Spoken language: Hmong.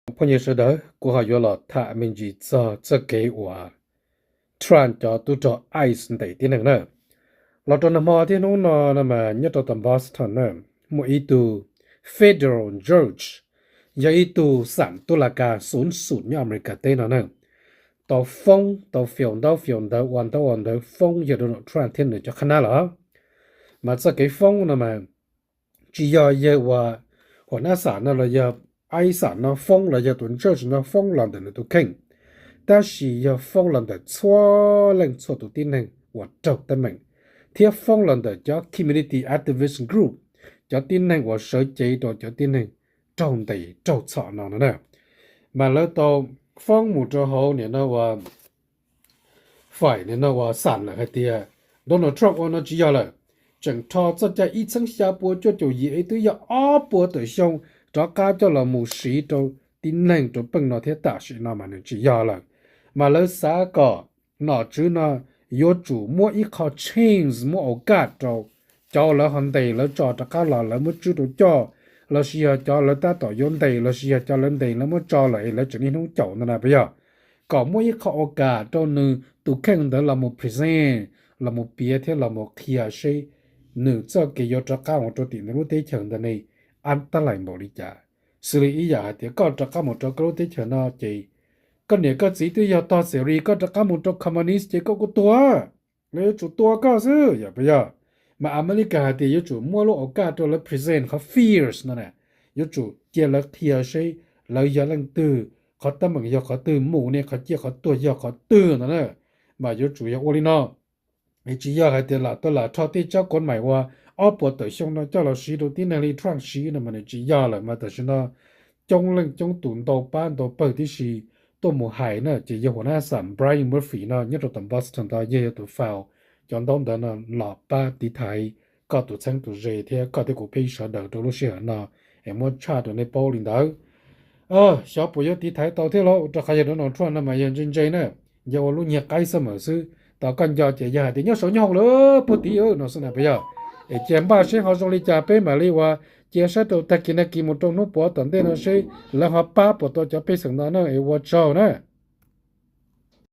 Phooj ywg sawv daws, kuv ho yuav los tham me ntsis txog txoj kev uas Trump cov tub rog ICE ntes tib neeg na. Los rau nag hmo thiab hnub no no mas nyob rau tom Boston na, muaj ib tug federal judge, yog ib tug xam tuj las kas xov xwm nyob Amelikas teb no na, tau foob tau fiaus ntaub fiaus ntawv ua ntaub ua ntawv foob yawg Donald Trump thiab nws cov qhab nab lawm. Mas txoj kev foob no mas tsis yog yawg uas huas nab xam no los yog ICE xam no foob los yog tus judge no foob los ntawm nws tus kheej, tab sis yog foob los ntawm txhua leej txhua tus tib neeg uas raug teeb meem, thiab foob los ntawm cov community activist group, cov tib neeg uas sawv cev rau cov tib neeg raug ntes raug txhom no no na. Mas lawv tau foob mus rau hauv nim no uas faim nim no uas xam lawm hais tias Donald Trump ua no tsis yog lawm, tseem rho txoj cai ib txhiab xya pua cuaj caum yim es twb yog ob puas tawm xyoo rov qab coj los mus siv rau tib neeg rau peej no thiab tam sim no mas nws tsis yog lawm. Mas lawv xav kom nom tswv no yuav tsum muab ib qho chance, muab au kaj rau cov lawv ho ntes lawv tso rov qab los lawv muab tswb rau coj, los sis yog cov lawv tab tom yuav ntes los sis yog cov lawv ntes lawv muab tso lawm es lawv tseem niaj hnub caum no na puas yog, kom muab ib qho au kaj rau nws tus kheej ntawd los mus present, los mus piav thiab los mus qhia seb nws txoj kev yuav rov qab mus rau tim nws lub teb chaws ntawd ne ab tab lais npaum li cas. Xws li ib yam hais tias koj rov qab mus rau koj lub teb chaws no ces koj niam koj txiv twb yog tog xes ris, koj rov qab mus rau communist ces koj kuj tuag, lawv yuav tsum tua koj xwb yog puas yog? Mas Amelikas hais tias yuav tsum muab lub au kaj rau lawv present qhov fears no na, yuav tsum cia lawv qhia seb lawv yog leej twg, qhov teeb meem yog qhov twg, mus ne qhov ciaj qhov tuag yog qhov twg no na. Mas yuav tsum yog ua li no, es tsis yog hais tias lam tau lam rho tej tsab kov mais uas ob puas tawm xyoo no coj los siv rau tib neeg li Trump siv no mas nws tsis yog lawm. Mas tam sim no coob leej coob tus ntau pab ntau pawg tib si tuaj mus hais na, ces yog huas nab xam Brian Murphy no nyob rau tom Boston ntawd yog yog tus file cov ntaub ntawv no los pab tiv thaiv koj tus txheeb tus ze thiab koj thiab kuv peb sawv daws rau lub sij hawm no, es muab tshaj rau nej paub li ntawd. Xyov puas yuav tiv thaiv tau thiab lauj, rau qhov yog Donald Trump no mas yog ntse ntse na, yog ua lub nyiag qaib xwb mas xwb. Tau koj nco ces yog hais tias nyob saum nyob hauv lawm puag tid no xwb na puas yog? Es cia npaj seb ho zoo li cas peb mam li uas cia saib rau tag kis nag kis mus rau hnub puav tom ntej no seb lawv ho pab puas tau cov pej xeem no na, es ua tsaug na.